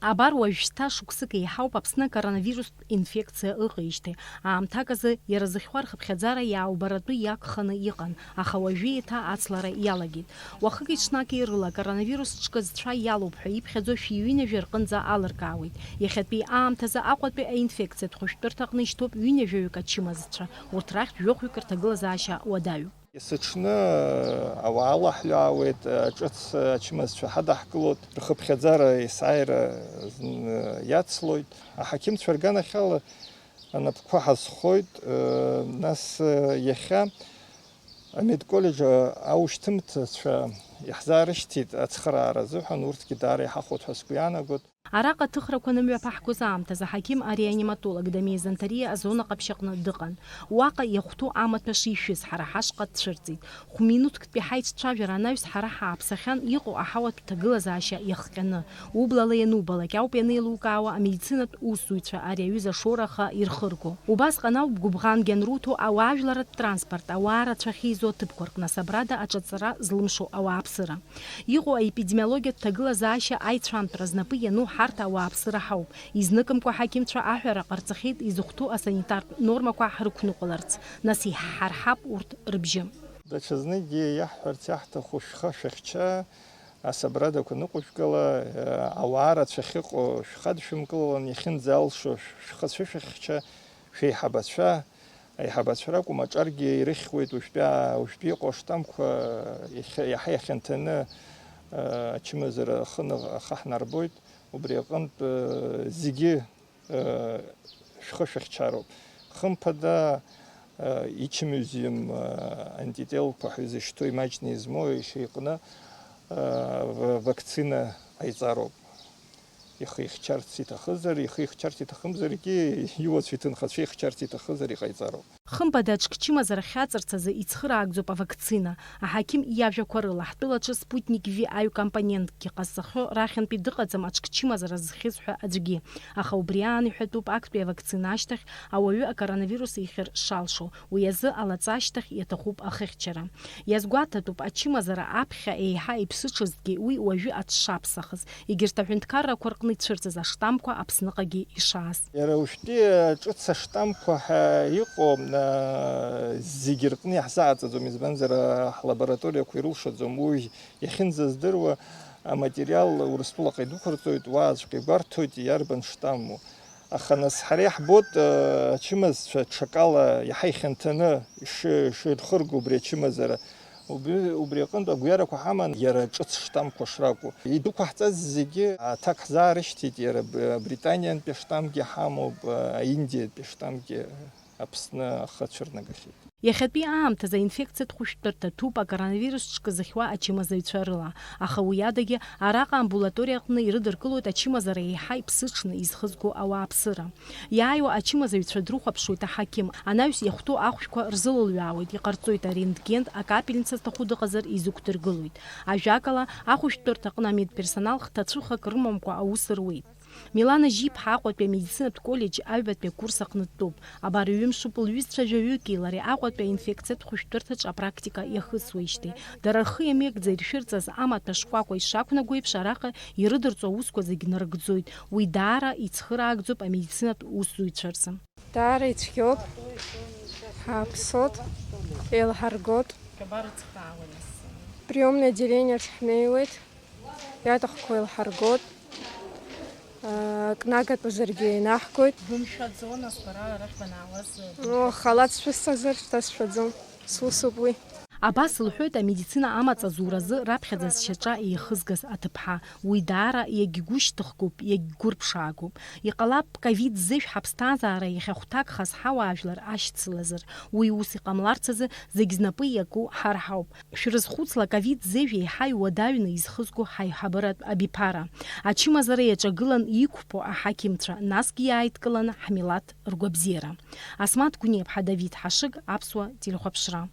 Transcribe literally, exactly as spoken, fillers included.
Абар уажәшьҭа шықәсык еиҳауп Аԥсны акоронавирустә инфекциа ыҟеижьҭеи. Аамҭак азы иара зыхьуа рхыԥхьаӡара иааубаратәы иагханы иҟан, аха уажәы еиҭа ацлара иалагеит. Уахыки-ҽнаки рыла акоронавирус ҿкы зцәа иалоуп ҳәа иԥхьаӡо шәи ҩынҩажәа рҟынӡа алыркаауеит. Иахьатәи аамҭазы Аҟәатәи аинфекциатә хәышәтәырҭаҟны ишьҭоуп ҩынҩажәаҩык ачымазцәа, урҭ рахьтә жәохәҩык рҭагылазаашьа уадаҩуп. Есыҽны ауаа алаҳҩаауеит, ҿыц ачымазцәа ҳадаҳкылоит, рхыԥхьаӡара есааира зны иацлоит. Аҳақьымцәа рганахьала анапқәа ҳазхоит, нас иахьа амедколлеџь аушьҭымҭацәа иаҳзаарышьҭит ацхыраара азыҳәан, урҭгьы даара иҳахәоит ҳәа сгәы иаанагоит. Араҟа аҭыхрақәа анымҩаԥаҳгоз аамҭазы аҳақьым ареаниматолог Дамеи Занҭариа азона ҟаԥшьаҟны дыҟан. Уаҟа иахәҭоу амаҭәа шишәыз ҳара ҳашҟа дцәырҵит. Хә-минуҭктәи ҳаицәажәара анаҩс ҳара ҳааԥсахьан иҟоу аҳауатә ҭагылазаашьа иахҟьаны. Ублала ианубалак ауп ианеилукаауа амедицинатә усзуҩцәа ари аҩыза ашоура аха ирхырго. Убасҟан ауп гәыбӷангьы анруҭо ауаажәларратә транспорт, ауаа рацәа ахьеизо аҭыԥқәа рҟны асабрада аҿаҵара злымшо ауааԥсыра. Иҟоу аепидемиологиатә ҭагылазаашьа аицәамҭара знапы иану ҳарҭ ауааԥсыра ҳауп. Изныкымкәа аҳақьымцәа аҳәара ҟарҵахьеит изыхәҭоу асанитартә нормақәа ҳрықәныҟәаларц, нас иҳҳарҳап урҭ рыбжьы. Даҽазныкгьы иаҳҳәарц иаҳҭаху шәхы шәыхьча, асабрадақәа ныҟәышәгала, ауаа рацәа ахьыҟоу шәхадшәымкылалан, иахьынӡалшо шәхы цәышәыхьча, шәеиҳабацәа, аиҳабацәа ракәым, аҿаргьы ирыхьуеит уажәтәи, уажәтәи иҟоу аштамқәа иахьа, иаҳа иахьанҭаны, ачымазара ахы ны-, ахы ҳнарбоит, убри аҟынтә, зегьы, шәхы шәыхьчароуп. Хымԥада, ичымазаҩым, антителқәа ҳәа изышьҭоу имаҷны измоу ишьа иҟны, ва-, вакцина ҟаиҵароуп. Ихы ихьчарц иҭахызар, ихы ихьчарц иҭахымзаргьы, иуацәа иҭынхацәа ихьчарц иҭахызар, иҟаиҵароуп. Хымԥада аҿкы чымазара хьаҵырц азы ицхыраагӡоуп авакцина. Аҳақьым иажәақәа рыла, ҳтәылаҿы Спутник V аҩ-компонентгьы ҟазҵахьоу рахьынтәи дыҟаӡам аҿкы чымазара зхьыз ҳәа аӡәгьы. Аха убри аан иҳәатәуп актәи авакцина ашьҭахь ауаҩы акоронавирус ихьыр шалшо, уи азы алаҵа ашьҭахь иаҭахуп ахыхьчара. Иазгәаҭатәуп, ачымазара аԥхьа еиҳа иԥсыҽызҭгьы уи уажәы аҽшаԥсахыз. Егьырҭ аҳәынҭқаррақәа рҟны ицәырҵыз аштамқәа Аԥсныҟагьы ишааз. Иара уажәтәи ҿыц аштамқәа ҳәа иҟоу, а, зегьы рҟны иаҳзааӡаӡом, избанзар, а, ҳлабораториақәа ирылшаӡом. Уи иахьынӡаздыруа аматериал Урыстәылаҟа идәықәырҵоит, уааҵәҟьа игәарҭоит иарбан штамму. Аха нас ҳара иаҳбоит, э, ачымазцәа ҽакала иаҳа ихьанҭаны иши-, иширхырго убри ачымазара. Убри, убри аҟынтә агәҩарақәа ҳаман, иара ҿыц штамқәа шракәу. Идәықәаҳҵаз зегьы аҭак ҳзаарышьҭит, иара Б-, Британиантәи аштамгьы ҳамоуп, э, Индиатәи аштамгьы Аԥсны ахы ацәырнагахьеит. Иахьатәи аамҭазы аинфекциатә хәышәтәырҭа ҭоуп акоронавирус ҿкы зыхьуа ачымазаҩцәа рыла, аха уи адагьы араҟа амбулаториа аҟны ирыдыркылоит ачымазара еиҳа иԥсыҽны изхызго ауааԥсыра. Иааиуа ачымазаҩцәа дрыхәаԥшуеит аҳақьым, анаҩс иахәҭоу ахәшәқәа рзылылҩаауеит, иҟарҵоит арентгентә, акапельница зҭаху дыҟазар изықәдыргылоит. Ажәакала, ахәышәтәырҭаҟны амедперсонал хҭацәыхак рымамкәа аус руеит. Милана Жьиԥҳа Аҟәатәи амедицинатә коллеџь аҩбатәи акурс аҟны дтәоуп. Абар ҩымшуп лҩызцәа жәаҩыки лареи Аҟәатәи аинфекциатә хәышәтәырҭаҿы апрактика иахысуеижьҭеи. Дара рхы иамеигӡа иршәырҵаз амаҭәа шкәакәа ишақәнаго еиԥш, араҟа ирыдырҵо аусқәа зегь нарыгӡоит. Уи даара ицхыраагӡоуп амедицинатә усзуҩцәа рзы. Даара ицәгьоуп, ҳааԥсоит, еилҳаргоит. Приемное отделение аҿы ҳнеиуеит. Иаҭахқәоу еилҳаргоит. Кнагатәызаргьы еинаҳгоит. Бымшәаӡо, нас, бара арахь банаауаз, ну, халаҭ сшәысҭазар, шьҭа сшәаӡом. Сусуп уи. Абас лҳәоит амедицина амаҵазуразы раԥхьаӡа зшьаҿа еихызгаз аҭыԥҳа. Уи даара иагьгәышьҭыхгоуп, иагьгәырԥшаагоуп. Иҟалап, ковид зежә ҳаԥсҭазаара иахьахәҭакхаз ҳауаажәлар ашьцылазар. Уи ус иҟамларц азы зегь знапы иаку ҳара ҳауп. Шәрызхәыцла, ковид зежә еиҳа иуадаҩны изхызго ҳаиҳабыратә абиԥара. Ачымазара иаҿагылан иқәԥо аҳақьымцәа, насгьы иааидкыланы ҳмилаҭ ргәабзиара. Асмаҭ Гәниаԥҳа, Давид Ҳашыг, Аԥсуа телехәаԥшра.